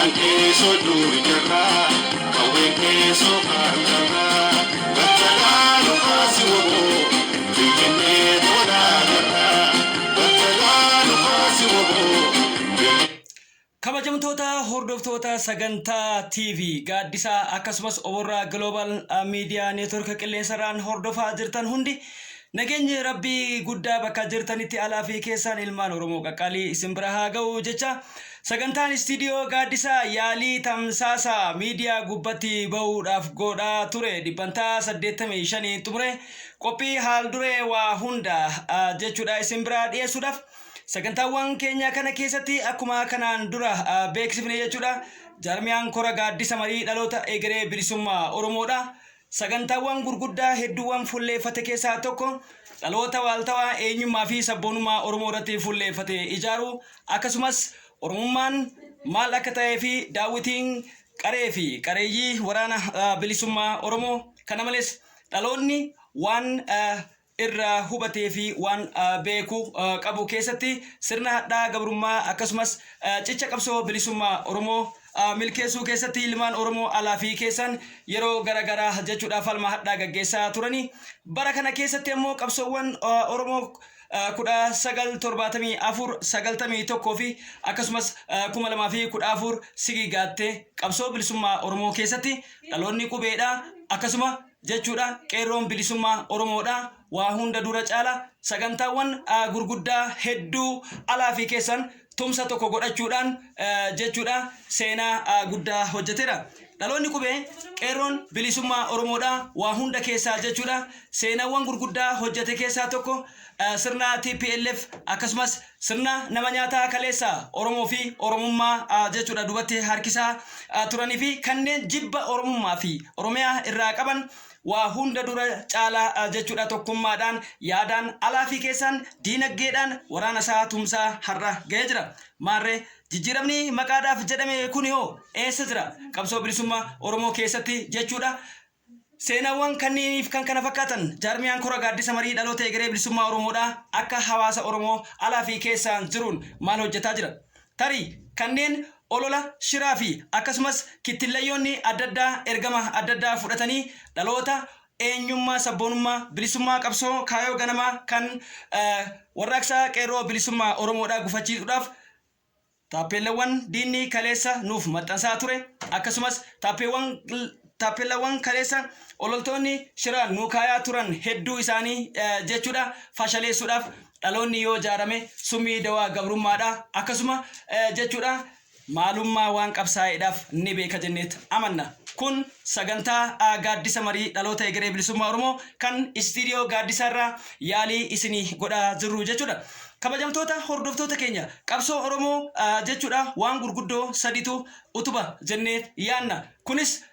Meeshaan keessoo duujarraa, qawween keessoo harkarraa, battalaa lukaasi woboo, Finfinnee tolaa garraa, battalaa lukaasi woboo, Finfinnee. Kabajamtoota hordoftoota sagantaa TV Gaaddisaa akkasumas Oborraa Global Media Network qilleensarraan hordofaa jirtan hundi, nageenyi Rabbii guddaa bakka jirtanitti alaa fi keessaan ilmaan Oromoo qaqqaalii isin bira haa ga'u jecha, sagantaan istiidiyoo Gaaddisaa yaalii tamsaasa miidiyaa gubbatti bahuudhaaf godhaa ture dhibbantaa 85 xumure qophii haal duree waa hunda jechuudha isin biraa dhiyeessuudhaaf. Sagantaawwan keenya kana keessatti akkuma kanaan dura beeksifne jechuudha, jaarmiyaan Kora Gaaddisa Marii Dhaloota Egeree Bilisummaa Oromoodha. Sagantaawwan gurguddaa hedduuwwan fulleeffate keessaa tokko dhaloota waaltawaa eenyummaa fi sabboonummaa Oromoo irratti fulleeffate ijaaruu, akkasumas Oromummaan maal akka ta'ee fi daawwitiin qaree fi qareeyyii waraana bilisummaa Oromoo, kana malees dhaloonni waan irraa hubatee fi waan beeku qabu keessatti sirna hadhaa gabrummaa akkasumas cicha qabsoo bilisummaa Oromoo milkeessuu keessatti ilmaan Oromoo alaa fi keessan yeroo gara garaa jechuudha falma hadhaa gaggeessaa turanii. Bara kana keessatti ammoo qabsoowwan Oromoo 1974, 91 fi akkasumas 2014 sigigaatte qabsoo bilisummaa Oromoo keessatti dhaloonni qubeedha akkasuma jechuudha qeerroon bilisummaa Oromoodha waa hunda dura caala sagantaawwan gurguddaa hedduu alaa fi keessan tumsa tokko godhachuudhaan jechuudha seenaa guddaa hojjeteera. Dhaloonni qubee qeerroon bilisummaa Oromoodha waa hunda keessaa jechuudha seenaawwan gurguddaa hojjete keessaa tokko sirna TPLF akkasumas sirna nama nyaataa kaleessa Oromoo fi Oromummaa jechuudha duubatti harkisaa turanii fi kanneen jibba Oromummaa fi Oromiyaa irraa qaban waa hunda dura caalaa jechuudha tokkummaadhaan, yaadaan, alaa fi keessaan, diinaggeedhaan waraana isaa tumsaa har'a ga'ee jira. Maarree, jijjiiramni maqaadhaaf jedhame kuni hoo eessa jira? Qabsoo bilisummaa Oromoo keessatti jechuudha Seenaawwan kanniiniif kan kana fakkaatan jaarmiyaan Kora Gaaddisa Marii Dhaloota Egeree Bilisummaa Oromoodhaa akka hawaasa Oromoo alaa fi keessaan jiruun maal hojjetaa jira? Tarii kanneen olola shiraa fi akkasumas kittillayyoonni addaddaa ergama addaddaa fudhatanii dhaloota eenyummaa sabboonummaa bilisummaa qabsoo kaayoo ganamaa kan Warraaqsa Qeerroo Bilisummaa Oromoodhaa gufachiisuudhaaf Taappeellawwan diinni kaleessa nuuf maxxansaa ture, akkasumas taappeewwan taappeellawwan kaleessa ololtoonni shiraan nuu kaayaa turan hedduu isaanii jechuudha fashaleessuudhaaf dhaloonni yoo jaarame summii dawaa gabrummaadha, akkasuma jechuudha maalummaa waan qabsaa'eedhaaf ni beeka jenneet amanna. Kun sagantaa Gaaddisa Marii Dhaloota Egeree Bilisummaa Oromoo kan istiidiyoo Gaaddisaarraa yaalii isinii godhaa jirru jechuudha. Kabajamtoota hordoftoota keenya, qabsoo Oromoo jechuudha waan gurguddoo saditu utuba jennee yaanna. Kunis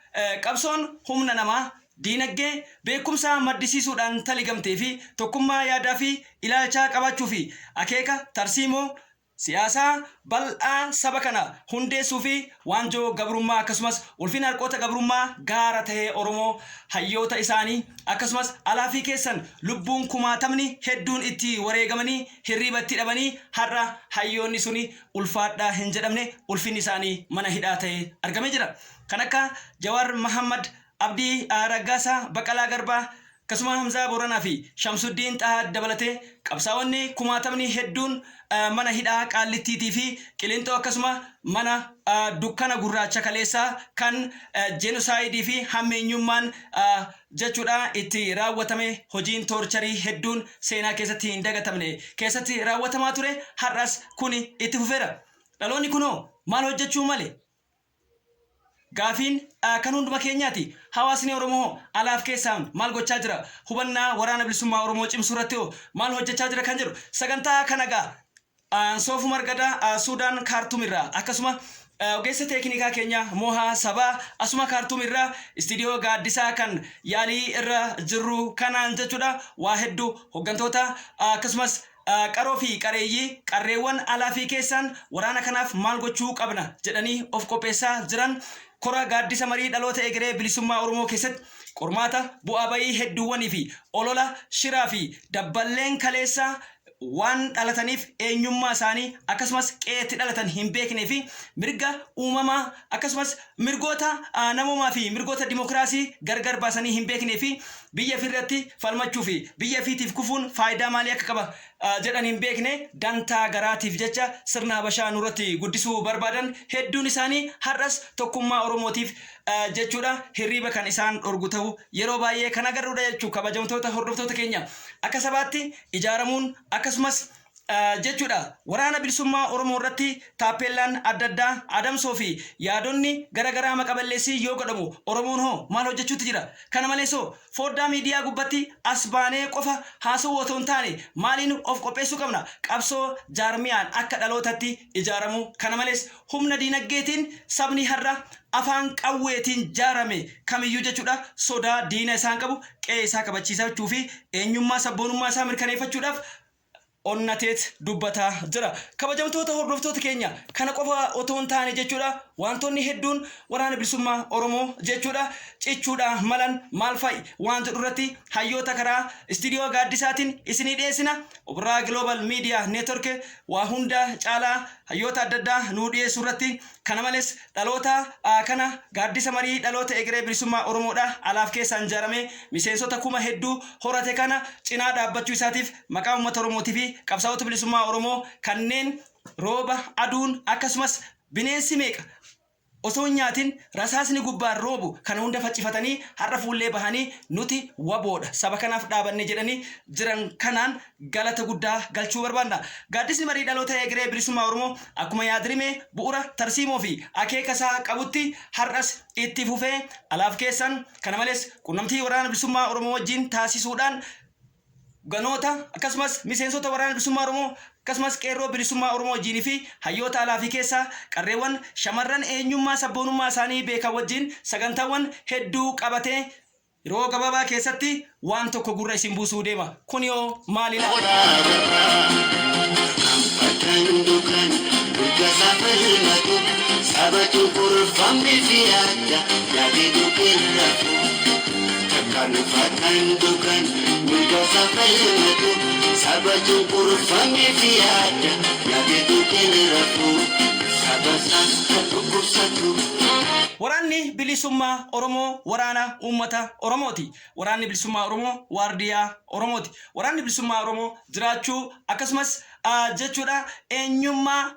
qabsoon humna namaa, diinaggee, beekumsaa maddisiisuudhaan taligamtee fi tokkummaa yaadaa fi ilaalchaa qabaachuu fi akeeka, tarsiimoo, siyaasaa bal'aa saba kana hundeessuu fi waanjoo gabrummaa akkasumas ulfina harqoota gabrummaa gaara tahee Oromoo hayyoota isaanii akkasumas alaa fi keessan lubbuun kumaatamni hedduun itti wareegamanii hirriiba itti dhabanii har'a hayyoonni suni ulfaadhaa hin jedhamne ulfinni isaanii mana hidhaa tahee argamee jira. Kan akka Jawaar Mahammad, Abdii Raggaasaa, Baqalaa Garbaa, akkasuma Hamzaa Booranaa fi Shamsuddiin Xahaa dabalatee qabsaa'onni kumaatamni hedduun mana hidhaa Qaallittiitii fi Qilinxoo akkasuma mana dukkana gurraacha kaleessaa kan jenosaayidii fi hammeenyummaan jechuudha itti raawwatame, hojiin toorcharii hedduun seenaa keessatti hin dagatamne keessatti raawwatamaa ture, har'as kuni itti fufeera. Dhaloonni kunoo maal hojjechuu male? Gaafiin kan hunduma keenyaati. Hawaasni Oromoo hoo alaaf keessaan maal gochaa jira? Hubannaa Waraana Bilisummaa Oromoo cimsuu irratti hoo maal hojjechaa jira kan jedhu sagantaa kana egaa Soofumar Gadaa Suudaan Kaartuum irraa, akkasuma ogeessa teeknikaa keenya Mohaa Sabaa asuma Kaartuum irraa istiidiyoo Gaaddisaa kan yaalii irra jirru kanaan jechuudha waa hedduu hoggantoota akkasumas Qaroo fi qareeyyii, qarreewwan alaa fi keessaan waraana kanaaf maal gochuu qabna jedhanii of qopheessaa jiran Kora Gaaddisa Marii Dhaloota Egeree Bilisummaa Oromoo keessatti qormaata, bu'aa bayii hedduuwwanii fi olola shiraa fi dabballeen kaleessa waan dhalataniif eenyummaa isaanii akkasumas qe'eetti dhalatan hin beeknee fi mirga uumamaa akkasumas mirgoota namoomaa fi mirgoota dimokiraasii gargar baasanii hin beeknee fi biyya ofirratti falmachuu fi biyya ofiitiif kufuun faayidaa maalii akka qaba jedhan hin beekne, dantaa garaatiif jecha sirna Habashaa nurratti guddisuu barbaadan hedduun isaanii har'as tokkummaa Oromootiif jechuudha hirriiba kan isaan dhorgu ta'u yeroo baay'ee kan agarruudha jechuu. Kabajamtoota hordoftoota keenya, akka sabaatti ijaaramuun akkasumas jechuudha Waraana Bilisummaa Oromoo irratti taappeellaan adda addaa adamsoo fi yaadonni garagaraa maqaballeessii yoo godhamu, Oromoon hoo maal hojjechuutti jira? Kana malees hoo foddaa miidiyaa gubbatti as baanee qofa haasa'uu otoo hin taane maaliin of qopheessuu qabna? Qabsoo jaarmiyaan akka dhalootatti ijaaramuu, kana malees humna diinaggeetiin sabni har'a afaan qawweetiin jaarame kamiyyuu jechuudha sodaa diina isaan qabu qe'ee isaa kabachiisachuu fi eenyummaa sabboonummaa isaa mirkaneeffachuudhaaf onnateet dubbataa jira. Kabajamtoota hordoftoota keenya, kana qofa otoo hin taane jechuudha wantoonni hedduun Waraana Bilisummaa Oromoo jechuudha cichuudha malan maal fa'i waan jedhu irratti hayyoota karaa istiidiyoo gaaddisaatiin isinii dhiyeessina. Obraa Global Media Network waa hunda caalaa hayyoota adda addaa nuu dhiyeessuu irratti, kana malees dhaloota kana gaaddisa marii dhaloota egeree bilisummaa Oromoodha alaaf keessaan ijaaramee miseensota kuma hedduu horate kana cinaa dhaabbachuu isaatiif maqaa uummata Oromootii fi qabsaa'ota bilisummaa Oromoo kanneen rooba, aduun akkasumas bineensi meeqa osoo hin nyaatin rasaasni gubbaan roobu kana hunda faccifatanii har'a fuullee bahanii nuti WBOdha, saba kanaaf dhaabanne jedhanii jiran kanaan galata guddaa galchuu barbaanna. Gaaddisni marii dhaloota egeree bilisummaa Oromoo akkuma yaadrimee bu'ura tarsiimoo fi akeeka isaa qabutti har'as itti fufee alaaf keessan, kana malees qunnamtii Waraana Bilisummaa Oromoo wajjin taasisuudhaan ganoota akkasumas miseensota Waraana Bilisummaa Oromoo akkasumas Qeerroo Bilisummaa Oromoo wajjinii fi hayyoota alaa fi keessaa, qarreewwan shamarran eenyummaa sabboonummaa isaanii beekan wajjin sagantaawwan hedduu qabatee yeroo gabaabaa keessatti waan tokko gurra isin buusuu deema. Kun yoo maali laata? Kan dukan mirga safalmatu, saba cunqurfamne fi adda yaadee dukkirrafu. Tarkaanfatan dukan mirga safalmatu, saba cunqurfamne fi adda yaadee dukkirrafu. Saba isaa kan dhukkubsatu. Waraanni Bilisummaa Oromoo waraana uummata Oromooti. Waraanni Bilisummaa Oromoo waardiyaa Oromooti. Waraanni Bilisummaa Oromoo jiraachuu akkasumas jechuudha eenyummaa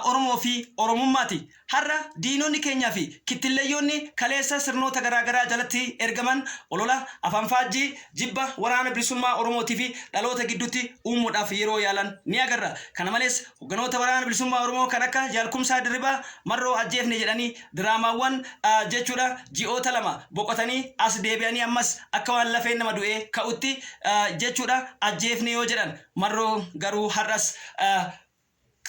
Oromoo fi Oromummaati. Har'a diinonni keenyaa fi kittillayyoonni kaleessa sirnoota garaagaraa jalatti ergaman olola afaan faajjii jibba Waraana Bilisummaa Oromootii fi dhaloota gidduutti uumuudhaaf yeroo yaalan ni agarra. Kana malees hogganoota Waraana Bilisummaa Oromoo kan akka Jaal Kumsaa Dirribaa Marroo ajjeefne jedhanii diraamaawwan jechuudha ji'oota 2 boqotanii as deebi'anii ammas akka waan lafeen nama du'ee ka'utti jechuudha ajjeefne yoo jedhan, Marroo garuu har'as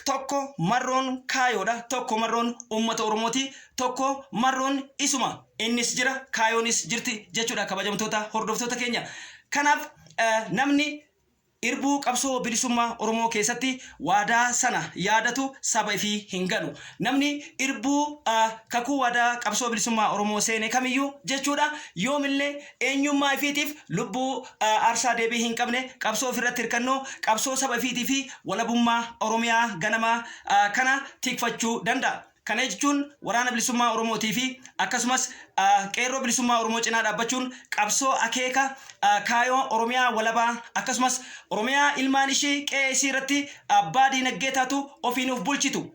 tokko, Marroon kaayoodha, tokko, Marroon uummata Oromooti, tokko, Marroon isuma, innis jira, kaayoonis jirti jechuudha, kabajamtoota hordoftoota keenya. Kanaaf namni irbuu qabsoo bilisummaa Oromoo keessatti waadaa sana yaadatu saba ifii hin ganu. Namni irbuu kakuu waadaa qabsoo bilisummaa Oromoo seene kamiyyuu jechuudha yoomillee eenyummaa ifiitiif lubbuu aarsaa deebii hin qabne qabsoo ofirratti hirkannoo qabsoo saba ifiitii fi walabummaa Oromiyaa ganamaa kana tikfachuu danda'a. Kana jechuun Waraana Bilisummaa Oromootii fi akkasumas Qeerroo Bilisummaa Oromoo cinaa dhaabbachuun qabsoo akeeka kaayoo Oromiyaa walabaa akkasumas Oromiyaa ilmaan ishii qe'ee isii irratti abbaa diinagdee taatu ofiin of bulchitu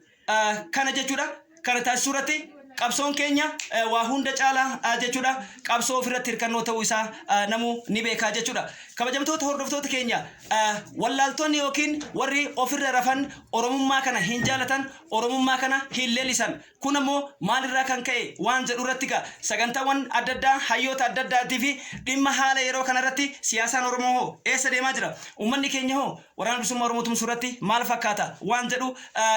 kana jechuudha. Kana taasisuu irratti qabsoon keenya waa hunda caalaa jechuudha qabsoo ofirratti hirkannoo ta'uu isaa namuu ni beekaa jechuudha. Kabajamtoota hordoftoota keenya, wallaaltonni yookiin warri ofirra rafan Oromummaa kana hin jaalatan, Oromummaa kana hin leellisan. Kun ammoo maalirraa kan ka'e waan jedhu irratti gaa sagantaawwan adda addaa hayyoota adda addaatii fi dhimma haala yeroo kana irratti siyaasaan Oromoo hoo eessa deemaa jira? Uummanni keenya hoo Waraana Bilisummaa Oromoo tumsuu irratti maal fakkaata? Waan jedhu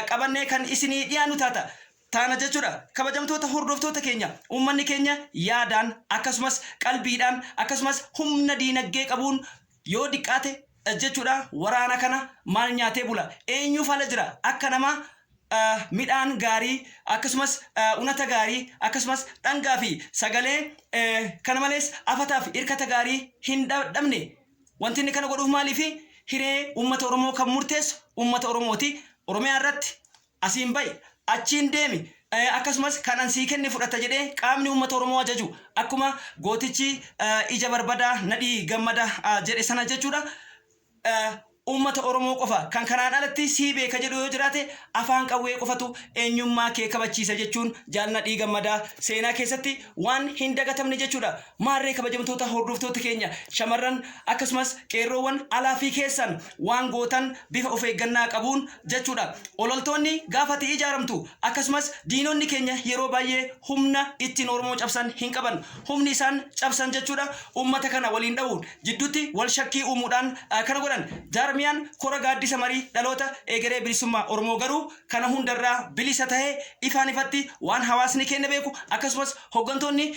qabannee kan isinii dhiyaannu taata. Taana jechuudha. Kabajamtoota hordoftoota keenya, uummanni keenya yaadaan akkasumas qalbiidhaan akkasumas humna diinaggee qabuun yoo diqqaate jechuudha waraana kana maal nyaatee bula? Eenyuuf ala jira? Akka nama midhaan gaarii akkasumas unata gaarii akkasumas dhangaa fi sagalee, kana malees afataa fi irkata gaarii hin dhabne. Wanti inni kana godhuuf maaliifi? Hiree uummata Oromoo kan murteessu uummata Oromooti. Oromiyaa irratti asiin ba'i, achiin deemi, akkasumas kan an sii kenne fudhata jedhee qaamni uummata Oromoo ajaju akkuma gootichi ija barbadaa Nadhii Gammadaa jedhe sana jechuudha. Uummata Oromoo qofa kan kanaan alatti sii beeka jedhu yoo jiraate, afaan qawwee qofatu eenyummaa kee kabachiisa jechuun Jaal Nadhii Gammadaa seenaa keessatti waan hin dagatamne jechuudha. Maarree kabajamtoota hordoftoota keenya, shamarran akkasumas qeerroowwan alaa fi keessan, waan gootan bifa of eeggannaa qabuun jechuudha. Ololtoonni gaafa ati ijaaramtu akkasumas diinonni keenya yeroo baay'ee humna ittiin Oromoo cabsan hin qaban. Humni isaan cabsan jechuudha uummata kana waliin dha'uun, jidduutti wal shakkii uumuudhaan kana godhan. Jaarmiyaan Kora Gaaddisa Marii Dhaloota Egeree Bilisummaa Oromoo garuu kana hundarraa bilisa tahee ifaan ifatti waan hawaasni keenya beeku akkasumas hoggantoonni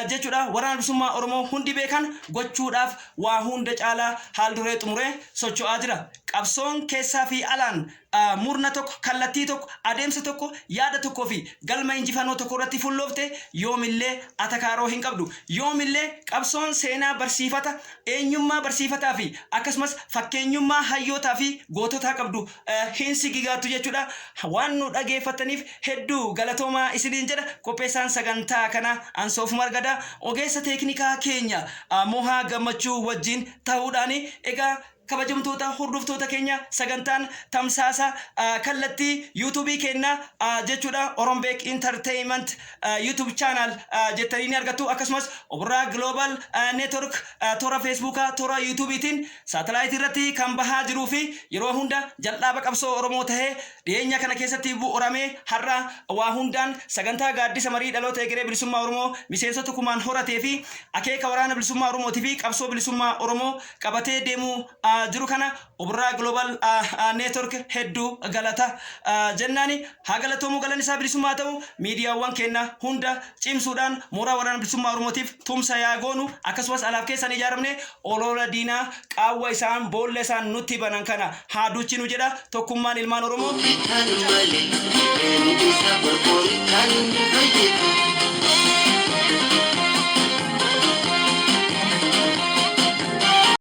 jechuudha Waraana Bilisummaa Oromoo hundi beekan gochuudhaaf waa hunda caalaa haal duree xumuree socho'aa jira. Qabsoon keessaa fi alaan murna tokko, kallattii tokko, adeemsa tokko, yaada tokkoo fi galma injifannoo tokko irratti fulloofte yoomillee atakaaroo hin qabdu. Yoomillee qabsoon seenaa barsiifata, eenyummaa barsiifataa fi akkasumas fakkeenyummaa hayyootaa fi goototaa qabdu hin sigigaattu jechuudha. Waan nu dhageeffattaniif hedduu galatoomaa isiniin jedha. Qopheessaan sagantaa kanaa Ansoof Margadaa, ogeessa teeknikaa keenya Mohaa Gammachuu wajjin ta'uudhaani. Egaa kabajamtoota hordoftoota keenya, sagantaan tamsaasa kallattii YouTubeii keenya jechuudha Orombeek Entertainment YouTube channel jettanii ni argattu. Akkasumas Obrraa Global Network toora Facebookaa, toora YouTubeiitiin saatalaayitii irratti kan bahaa jiruu fi yeroo hunda jal'aaba qabsoo Oromoo tahee dhiyeenya kana keessatti bu'uuramee har'a waa hundaan sagantaa Gaaddisa Marii Dhaloota Egeree Bilisummaa Oromoo miseensota kumaan horatee fi akeeka Waraana Bilisummaa Oromootii fi qabsoo bilisummaa Oromoo qabatee deemuu jiru kana Obrraa Global Network hedduu galata jennaani. Haa galatoomuu, galanni isaa bilisummaa ta'u. Miidiyaawwan keenya hunda cimsuudhaan mooraa Waraana Bilisummaa Oromootiif tumsa yaa goonu. Akkasumas alaaf keessan ijaaramne olola diinaa, qaawwa isaan, boolla isaan nutti banan kana haa duchinu jedha. Tokkummaan ilmaan Oromoo Kan malee eenyu isa qorqoorichaan fayyadu.